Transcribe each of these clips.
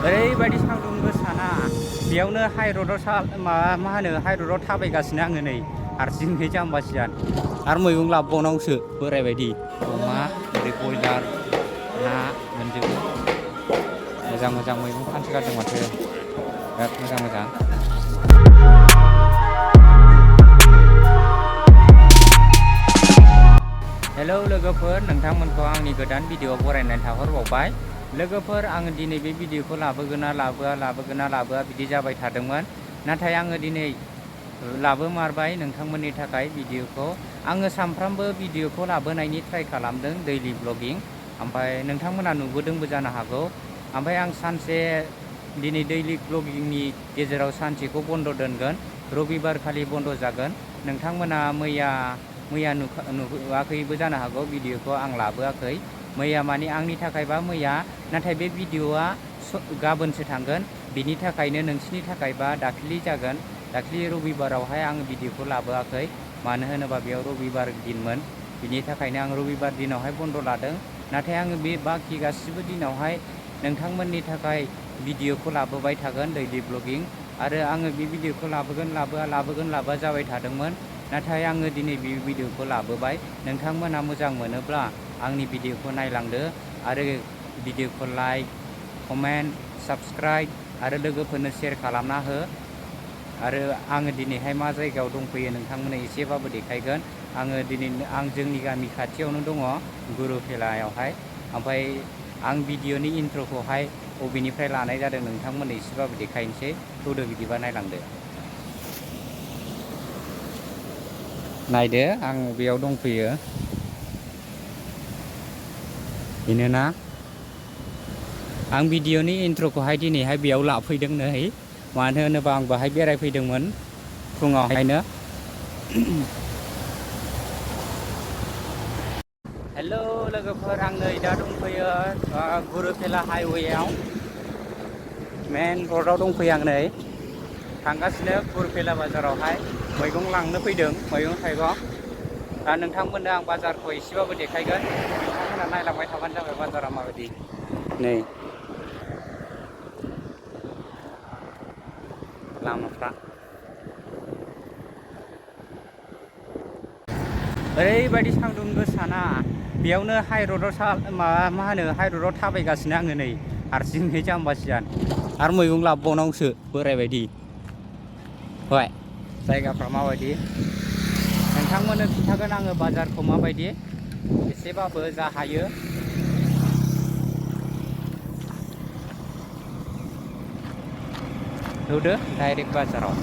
ओरैबायदि सान्दुं गोसाना बेयावनो हाइरडआव मा होनो हाइरडआव थाबायगासिनो आङो नै हारसिङै जाम्बासियान आरो मैगं लाबोबावनांगौसो बोरायबायदि अमा ओरै बयलार ना मोनजोबो मोजां मोजां मैगं फानसोगारदों माथो बिराद मोजां मोजां। हेलौ लोगोफोर, नोंथांमोनखौ आंनि गोदान भिडिअ'आव बरायनानै थाहरबावबाय। लोगोफोर, आङो दिनै बे भिडिअ'खौ लाबोगोन ना लाबोआ बिदि जाबाय थादोंमोन, नाथाय आङो दिनै लाबोमारबाय नोंथांमोननि थाखाय भिडिअ'खौ। आङो सानफ्रामबो भिडिअ'खौ लाबोनायनि ट्राइ खालामदों, दैलि ब्लगिं। ओमफ्राय नोंथांमोना नुबोदोंबो जानो हागौ। ओमफ्राय आं सानसे दिनै दैलि ब्लगिंनि गेजेराव सानसेखौ बन्द' दोनगोन, रबिबार खालि बन्द' जागोन। नोंथांमोना मैया नुवाखैबो जानो हागौ, भिडिअ'खौ आं लाबोआखै मैया, माने आंनि थाखायबा मैया, नाथाय बे भिडिअ'आ गाबोनसो थांगोन। बिनि थाखायनो नोंसिनि थाखायबा दाख्लि जागोन। दाख्लि रबिबारावहाय आं भिडिअ'खौ लाबोआखै, मानो होनोबा बेयाव रबिबार दिनमोन। बिनि थाखायनो आं रबिबार दिनावहाय बन्द' लादों। नाथाय आङो बे बाखि गासिबो दिनावहाय नोंथांमोननि थाखाय भिडिअ'खौ लाबोबाय थागोन, दैलि ब्लगिं। आरो आङो बे भिडिअ'खौ लाबोगोन लाबोआ जाबाय थादोंमोन, नाथाय आङो दिनै बे भिडिअ'खौ लाबोबाय। नोंथांमोना मोजां मोनोब्ला आंनि भिडिअ'खौ नायलांदो आरो भिडिअ'खौ लाइक, कमेन्ट, साबस्क्राइब आरो लोगोफोरनो सेयार खालामना हो। आरो आङो दिनैहाय मा जायगायाव दंफैयो नोंथांमोननो एसेबाबो देखायगोन। आं जोंनि गामि खाथियावनो दङ, गुरुफेलायावहाय। ओमफ्राय आं भिडिअ'नि इन्ट्र'खौहाय बबेनिफ्राय लानाय जादों नोंथांमोननो एसेबाबो देखायनोसै। थौदो बिदिबा नायलांदो। नायदो, आं बेयाव दंफैयो। बेनोना आं भिडिअ'नि इन्ट्र'खौहाय दिनैहाय बेयाव लाफैदों नै, मानो होनोबा आं बाहाय बेरायफैदोंमोन फुङावहायनो। हेलौ लोगोफोर, आं नै दा दंफैयो गुरुफेला हाइवेआव, मेन रडआव दंफैयो। आं नै थांगासिनो गुरुफेला बाजारावहाय मैगं लांनो फैदों, मैगं थाइगं। दा नोंथांमोननो आं बाजारखौ एसेबाबो देखायगोन, नोंथांमोना नायलांबाय थाबानो जाबाय बाजारा माबायदि। नै लामाफ्रा ओरैबायदि सान्दुं गोसाना बेयावनो हाइरडआव मा होनो हाइरडआव थाबायगासिनो आङो नै हारसिङै जाम्बासियान आरो मैगं लाबोबावनांगौसो बोरायबायदि। हय जायगाफ्रा माबायदि नोंथांमोननो खिन्थागोन आङो, बाजारखौ माबायदि एसेबाबो जा हायो। नुदो डाइरेक्ट बाजाराव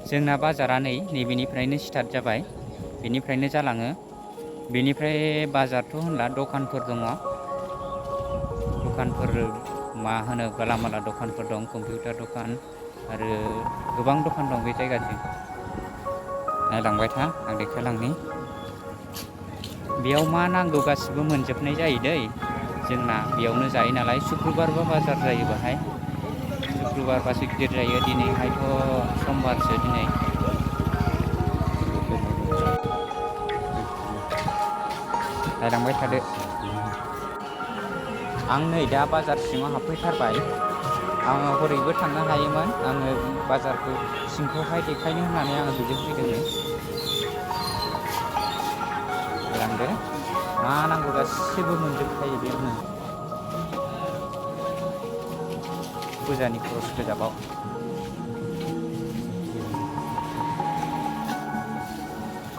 जोंना बाजारा नैबेनिफ्रायनो स्टार्ट जाबाय, बेनिफ्रायनो जालाङो। बेनिफ्राय बाजारथ' होनला, दखानफोर दङ। दखानफोर मा होनो गेलामाला दखानफोर दं, कम्पिउटार दखान आरो गोबां दखान दं बे जायगाथिं। नायलांबाय था, आं देखायलांनि। बेयाव मा नांगौ गासिबो मोनजोबनाय जायो दै। जोंना बेयावनो जायो नालाय, सुक्रुबारबा बाजार जायो बाहाय। सुक्रुबारबासो गिदिर जायो, दिनैहायथ' समबारसो दिनै। नायलांबाय थादो। आं नै दा बाजार सिङाव हाबफैथारबाय। आङो हरैबो थांनो हायोमोन, आङो बाजारखौ सिंखौहाय देखायनो होननानै आङो बेजों फैदों। नायलांदो, मा नांगौ गासिबो मोनजोबखायो बेयावनो। फुजानि खरस गोजाबाव।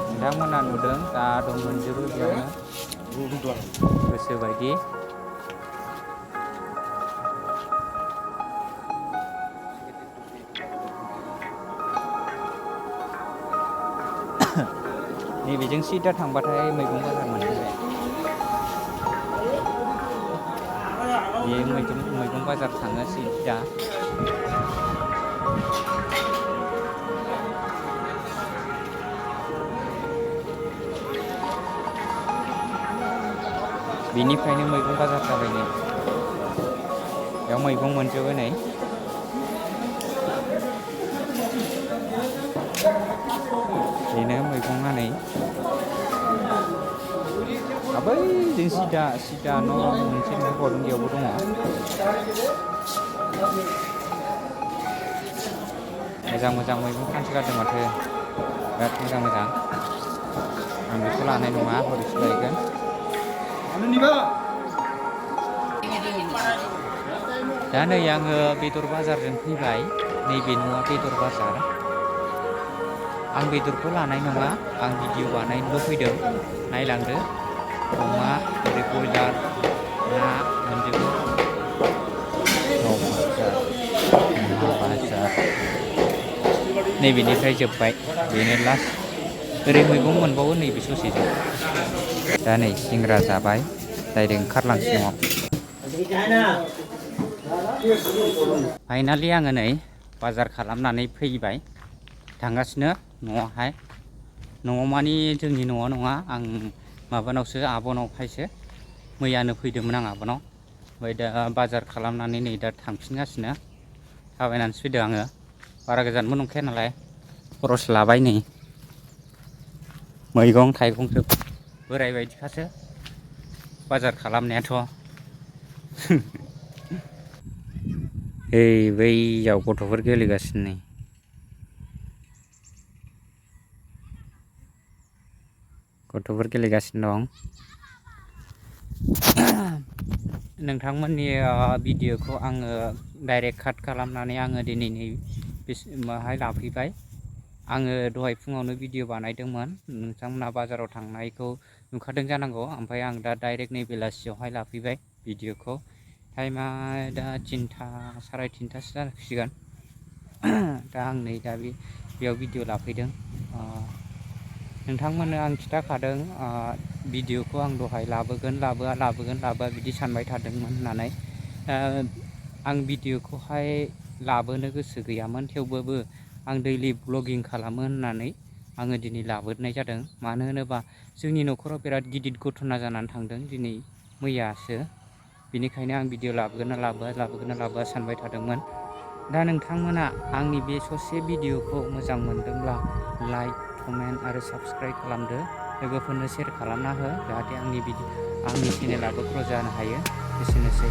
नोंथांमोना नुदों, दा दं मोनजोबो बेयावनो गोसोबायदि। नैबेजों सिदा थांबाथाय मैगं बाजार मोनहैबाय। बे मैगं बाजार थाङो सिदा। बेनिफ्रायनो मैगं बाजार जाबाय नै, बेयाव मैगं मोनजोबो नै। बेनो मैगंआ नै, बैजों सिदा न' मोनसे नुहरबावदों, बेयावबो दङ। मोजां मैगं फानसोगारदों माथो बिराद मोजां आं बेखौ लानाय नङा हरैसो लायगोन दा नै आङो बेदर बाजारजों फैबाय नैबे न'आ बेदर बाजार आं बेदरखौ लानाय नङा आं भिडिअ बानायनोल' फैदों नायलांदो अमा ओरै बयलार ना मोनजोबो दाउ बाजार नैबेनिफ्राय जोब्बाय बेनो लास्ट ओरै मैगं मोनबावो नैबे ससेजों दा नै सिंग्रा जाबाय डाइरेक्ट ओंखारलांसै न'आव फाइनालि आङो नै बाजार खालामनानै फैबाय थांगासिनो न'आवहाय न'आव मानि जोंनि न'आव नङा आं माबानावसो आब'नावहायसो मैयानो फैदोंमोन आं आब'नाव ओमफ्राय दा बाजार खालामनानै नै दा थांफिनगासिनो थाबायनानैसो फैदों आङो बारा गोजानबो नंखाया नालाय खरस लाबाय नै मैगं थाइगंसो बोराय बायदिखासो बाजार खालामनायाथ' बैयाव गथ'फोर गेलेगासिनो नै गथ'फोर गेलेगासिनो दं नोंथांमोननि भिडिअखौ आङो डाइरेक्ट काट खालामनानै आङो दिनै बेहाय लाफैबाय आङो दहाय फुङावनो भिडिअ बानायदोंमोन नोंथांमोनहा बाजाराव थांनायखौ नुखादों जानांगौ ओमफ्राय आं दा डाइरेक्ट नै बेलासियावहाय लाफैबाय भिडिअखौ टाइमा दा 3टा साराय 3टासो जासिगोन दा आं नै दा बेयाव भिडिअ लाफैदों नोंथांमोननो आं खिथाखादों भिडिअखौ आं दहाय लाबोआ बिदि सानबाय थादोंमोन होननानै आं भिडिअखौहाय लाबोनो गोसो गैयामोन थेवबाबो आं दैलि ब्लगिं खालामो होननानै आङो दिनै लाबोनाय जादों मानो होनोबा जोंनि न'खराव बिराद गिदिर घटना जानानै थांदों दिनै मैयासो बेनिखायनो आं भिडिअ लाबोगोन ना लाबोआ सानबाय थादोंमोन दा नोंथांमोना आंनि बे ससे भिडिअखौ मोजां मोनदोंब्ला लाइक कमेन्ट आरो साबस्क्राइब खालामदो लोगोफोरनो शेयार खालामना हो जाहाथे आंनि चेनेलाबो ग्र' जानो हायो एसेनोसै